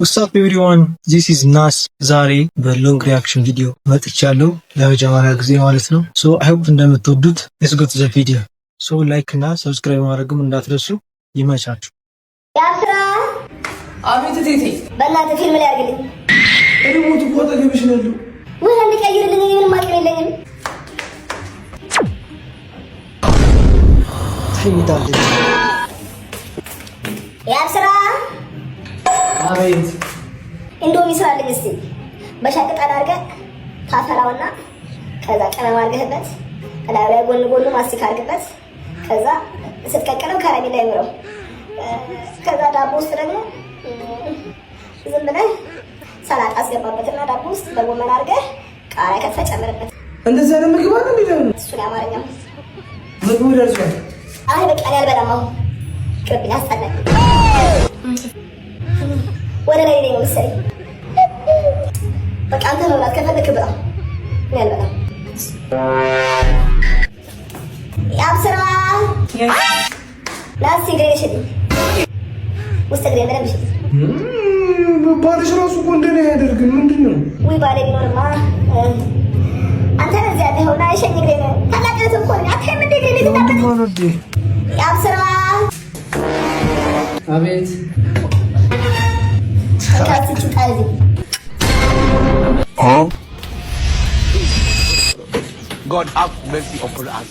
What's up everyone, this is ናስ። ዛሬ በ long reaction ቪዲዮ መጥቻለሁ ለመጀመሪያ ጊዜ ማለት ነው። So I hope እንደምትወዱት። Let's go to the video. So like እና subscribe ማድረግም እንዳትረሱ። ይመቻችሁ። ያስራ። አቤት እቴቴ። በእናትህ ፊልም ላይ አድርግልኝ። Remote እኮ አጠገብሽ ነው ያለው። ውህ እንዲቀይርልኝ፣ እኔ ምንም አቅም የለኝም። ተኝታለች። ያስራ። አቤት። ኢንዶሚ ስራልኝ እስቲ። በሻይ ቅጠል አድርገህ ታፈላውና ከዛ ቅመም አድርገህበት እላዩ ላይ ጎን ጎኑ ማስቲካ አድርግበት። ከዛ ስትቀቅለው ከረሜላ ይኑረው። ከዛ ዳቦ ውስጥ ደግሞ ዝም ብለህ ሰላጣ አስገባበትና ዳቦ ውስጥ በጎመን አድርገህ ቃሪያ ከትፈህ ጨምርበት። እንደዚህ አይነት ምግብ አለ እንዴ ደግሞ? እሱን የአማርኛው። ምግቡ ደርሷል። አይ በቃ እኔ አልበላም አሁን ቅርብኝ፣ አስጠላኝ። ወደ ላይ ነው መሰለኝ። በቃ አንተ መብላት ከፈለክ ብላ፣ እኔ አልበላም። ያብስራ፣ ና እስኪ እግሬን እሽልኝ፣ ውስጥ እግሬን በደንብ እሽልኝ። ባልሽ ራሱ እኮ እንደኔ አያደርግም። ምንድን ነው? ውይ ባሌ ቢኖርማ አንተ ነህ እዚህ ያለኸው፣ ና እሸኝ እግሬን። ታላቅ እህት እኮ ነኝ። አታይም እንደ እግሬን ወንድሟ የተጣበቀ? ነው እንዴ? ያብስራ። አቤት። ካስችን ጣል እዚህ። God have mercy upon us.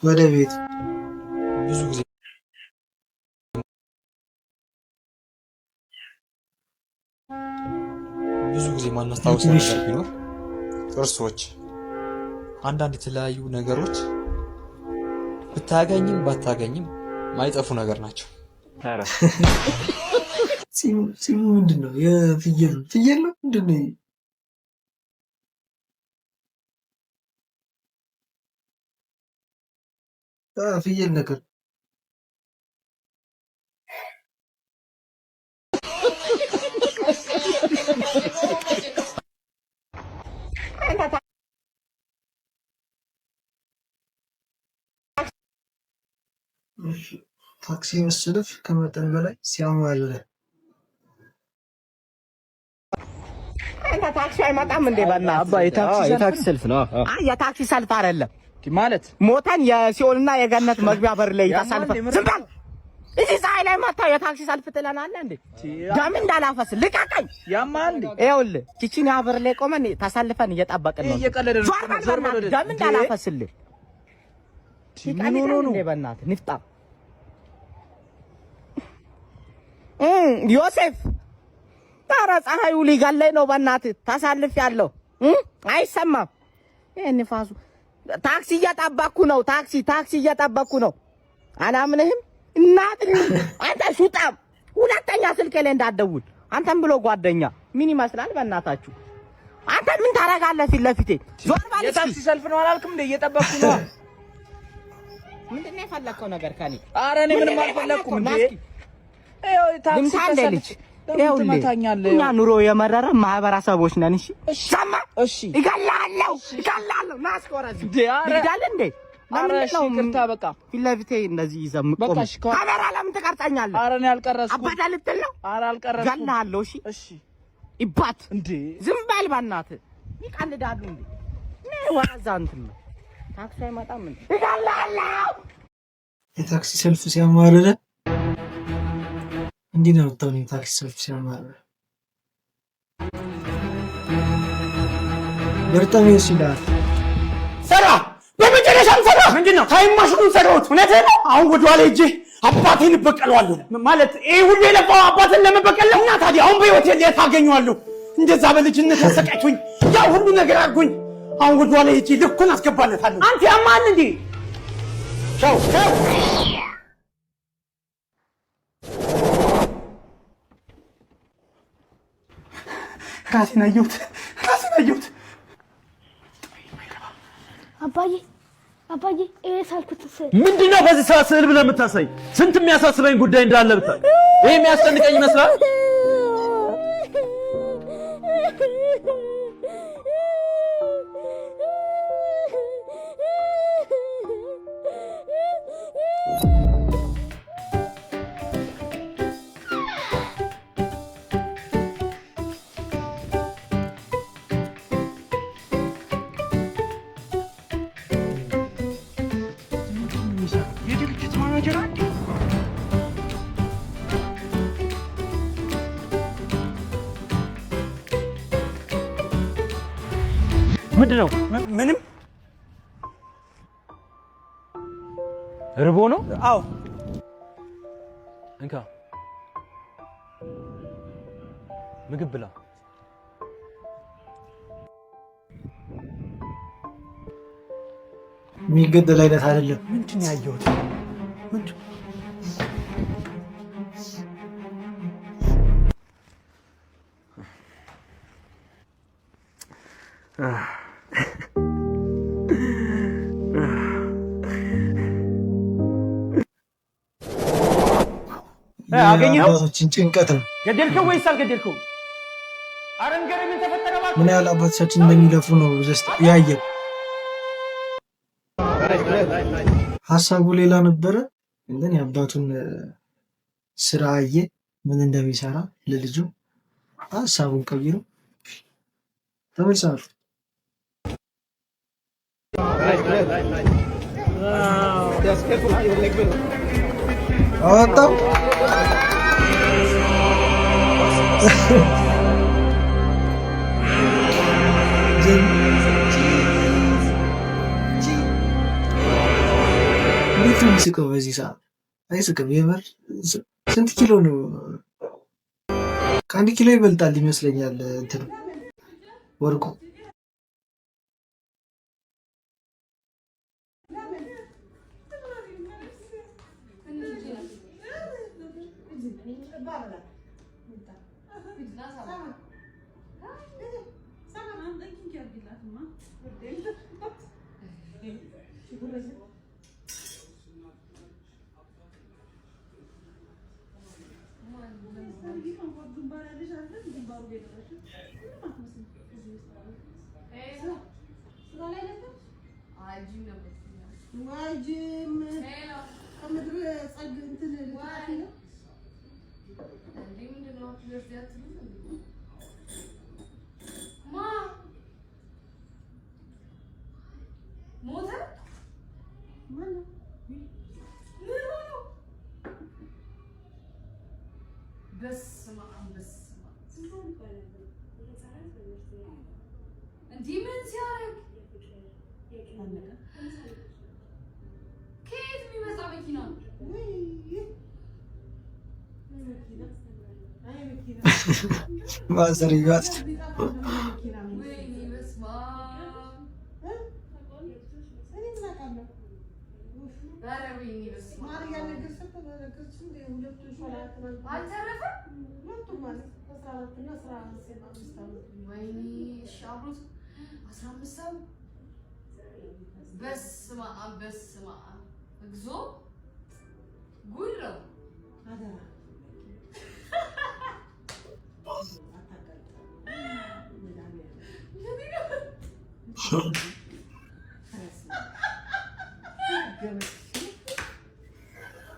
ወደ ቤት። ብዙ ጊዜ ብዙ ጊዜ ማናስታውሰው ትንሽ ነገር ቢኖር ቅርሶች፣ አንዳንድ የተለያዩ ነገሮች ብታገኝም ባታገኝም ማይጠፉ ነገር ናቸው። ፂሙ ምንድን ነው? የፍየል ፍየል ነው ምንድን ነው? ፍየል ነገር። ታክሲ መሰለፍ ከመጠን በላይ ሲያማልል። አንተ ታክሲ አይመጣም እንዴ? በእናትህ። አባ የታክሲ ሰልፍ ነው። አይ የታክሲ ሰልፍ አይደለም። ማለት? ሞተን የሲኦልና የገነት መግቢያ በር ላይ ተሰልፈ። ዝም በል። እዚህ ፀሐይ ላይ መታ የታክሲ ሰልፍ ትለናለህ እንዴ? ደም እንዳላፈስ ልቀቀኝ። ያማል እንዴ? ይኸውልህ ቺቺኒያ በር ላይ ቆመን ተሰልፈን እየጠበቅን ነው። እየቀለደ ነው። ዞር በል። ዞር በል። በእናትህ። ወደ ደም እንዳላፈስልህ። ምን ሆኖ ነው? እንዴ በእናትህ ንፍጣ ዮሴፍ፣ ኧረ ፀሐዩ ሊገለኝ ነው። በእናትህ ተሳልፍ ያለው አይሰማም። ይሄ ንፋሱ። ታክሲ እየጠበኩ ነው። ታክሲ ታክሲ እየጠበኩ ነው። አላምንህም። እናት አንተ ሹጣም፣ ሁለተኛ ስልኬ ላይ እንዳትደውል። አንተም ብሎ ጓደኛ ምን ይመስላል? በእናታችሁ አንተ ምን ታደርጋለህ? ፊት ለፊቴ ዞር በል እስኪ። የታክሲ ሰልፍ ነው አላልክም እንዴ? እየጠበቅኩ ነው። ምንድን ነው የፈለግከው ነገር ከኔ? ኧረ እኔ ምንም አልፈለኩም እንዴ። ይኸው የታክሲ ልምታ እንደ ተሰልፍ ልጅ ለምን ይኸውልህ፣ ትመታኛለህ? እኛ ኑሮ የመረረ ማህበረሰቦች ነን። እሺ ሰማ። እሺ። እገልሃለሁ፣ እገልሃለሁ። ና እስኪ ወረድ። እንዴ ኧረ ልግደልህ እንዴ? ኧረ ለምንድን እሺ ነው ይቅርታ በቃ። ፊት ለፊቴ እንደዚህ ይዘህ በቃ የምትቆመው? እሺ ካሜራ ለምን ትቀርጸኛለህ? ኧረ እኔ አልቀረጽኩም። አባዳ ልትል ነው? ኧረ አልቀረጽኩም። እገልሃለሁ። እሺ። እሺ። ይባት። እንዴ። ዝም በል በእናትህ። ይቀልዳሉ እንዴ? እኔ ወረዛ እንትን ነው። ታክሲ አይመጣም እንዴ? እገልሃለሁ። የታክሲ ሰልፍ ሲያማርር እንዲህ ነው የምትሆነው። የታክሲ ሰልፍ ሲያማርር በርጠሜዎስ ይላል። ሰራ፣ በመጨረሻም ሰራ። ምንድን ነው? Time machine ኑን ሰራሁት። እውነትህን ነው። አሁን ወደ ኋላ ሄጄ አባቴን እበቀለዋለሁ። ማለት ይህ ሁሉ የለፋው አባትን ለመበቀል ነው። እና ታዲያ አሁን በህይወት የት አገኘዋለሁ? እንደዛ በልጅነት አሰቃይቶኝ ያ ሁሉ ነገር አድርጎኝ አሁን ወደ ኋላ ሄጄ ልኩን አስገባለታለሁ። አንተ ያማል እንዴ? ቻው ቻው። ራሴን አየሁት፣ ራሴን አየሁት። አባዬ አባዬ፣ ይሄ ሳልኩት ስዕል። ምንድነው በዚህ ሰዓት ስዕል ብለህ የምታሳይ? ስንት የሚያሳስበኝ ጉዳይ እንዳለ ብታይ። ይሄ የሚያስጨንቀኝ ይመስላል? ምንድን ነው? ምንም። ርቦ ነው? አዎ። እንካ ምግብ ብላ። የሚገደል አይነት አይደለም። ምንድን ነው ያየሁት? ምንድን? አገኘኸው? የአባቶችን ጭንቀት ነው። ገደልከው ወይስ አልገደልከው? ኧረ ንገረኝ፣ ምን ተፈጠረ እባክህ? ምን ያህል አባቶቻችን እንደሚለፉ ነው just ያየን። ሀሳቡ ሌላ ነበረ፣ ግን የአባቱን ስራ አየ፣ ምን እንደሚሰራ ለልጁ ሀሳቡን ቀይሮ ተመልሰዋል። አወጣው። እንዴት ነው የሚስቀው? በዚህ ሰዓት አይስቅም። የምር ስንት ኪሎ ነው? ከ1 ኪሎ ይበልጣል ይመስለኛል። እንትን ወርቁ። ማዘር ይዋት።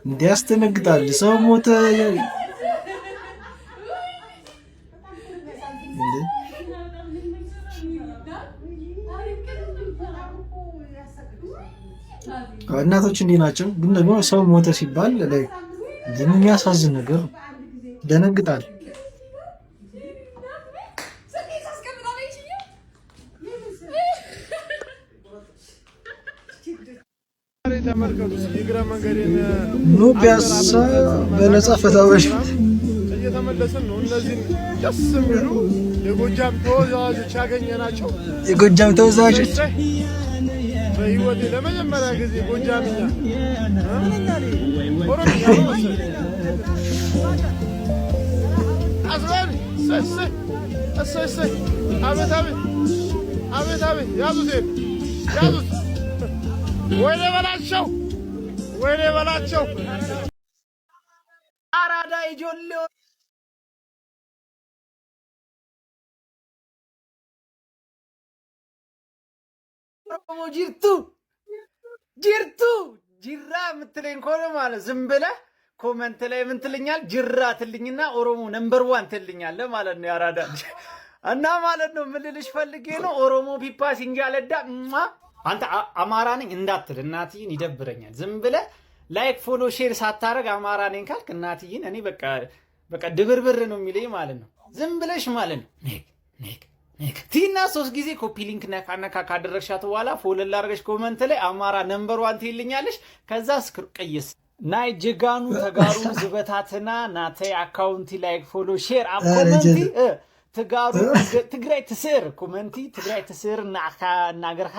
እንዲያስደነግጣል። ሰው ሞተ እንዴ? እናቶች እንዲህ ናቸው። ግን ደግሞ ሰው ሞተ ሲባል like የሚያሳዝን ነገር ነው። ደነግጣል። ኑ ፒያሳ በነፃ ፈታዎች። እየተመለስን ነው። እነዚህን ደስ የሚሉ የጎጃም ተወዛዋዦች ያገኘናቸው። የጎጃም ተወዛዋዦች። በህይወቴ ለመጀመሪያ ጊዜ ጎጃምኛ፣ ኦሮምኛ ነው መሰለኝ። አስራቢ እሰይ እሰይ እሰይ እሰይ፣ አቤት አቤት አቤት አቤት፣ ያዙት ይሄን ያዙት። ወይኔ በላቸው፣ ወይኔ በላቸው። አራዳ ijoollee Oromoo jirtu jirtu jira የምትለኝ ከሆነ ማለት ዝም ብለህ comment ላይ ምን ትልኛል? Jira ትልኝና ኦሮሞ number one ትልኛለህ ማለት ነው። ያራዳ እና ማለት ነው ምን ልልሽ ፈልጌ ነው፣ ኦሮሞ ፒፓ ሲንጃለዳ። አንተ አማራ ነኝ እንዳትል እናትይን ይደብረኛል። ዝም ብለህ like፣ follow፣ share ሳታረግ አማራ ነኝ ካልክ እናትይን እኔ በቃ በቃ ድብርብር ነው የሚለኝ ማለት ነው። ዝም ብለሽ ማለት ነው ኔክ ኔክ ቲና ሶስት ጊዜ copy link ነካ ነካ ካደረግሻት በኋላ follow አድርገሽ comment ላይ አማራ number one ትይልኛለሽ። ከዛ ስክር ቅይስ ናይ ጀጋኑ ተጋሩ ዝበታትና ናተይ account like, follow, share ኣብ comment ትጋሩ ትግራይ ትስእር comment ትግራይ ትስእር እናገርካ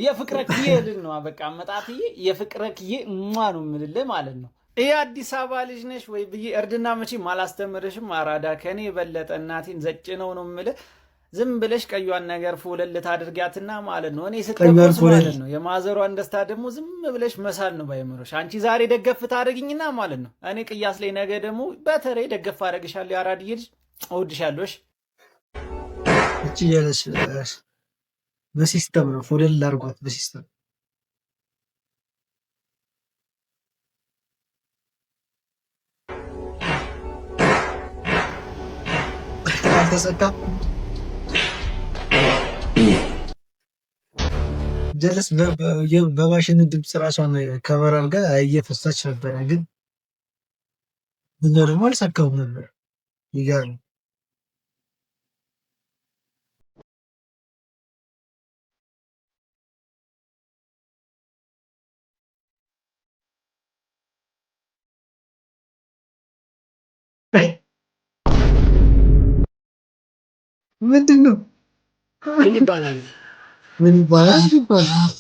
የፍቅረክዬ ልል ነው። በቃ መጣትዬ የፍቅረክዬ እሟ ነው የምልልህ ማለት ነው። ይህ አዲስ አበባ ልጅ ነሽ ወይ ብዬ እርድና መቼም አላስተምርሽም። አራዳ ከኔ የበለጠ እናቴን ዘጭ ነው ነው የምልህ። ዝም ብለሽ ቀዩን ነገር ፎለል ታድርጊያትና ማለት ነው። እኔ ስተኮስ ማለት ነው የማዘሯን ደስታ ደግሞ ዝም ብለሽ መሳል ነው ባይምሮሽ። አንቺ ዛሬ ደገፍ ታደርግኝና ማለት ነው እኔ ቅያስ ላይ ነገ ደግሞ በተለይ ደገፍ አደርግሻለሁ። የአራድዬ ልጅ እወድሻለሁ። እቺ በ system ነው ፎለል አድርጓት በ system። አልተሰካም። ጀለስ በማሽን ድምፅ ራሷን ከበር አድርጋ እየፈሳች ነበረ፣ ግን እኛ ደግሞ አልሰካውም ነበር። ይገርም። ምንድን ነው? ምን ይባላል? ምን ይባላል? ይባላል።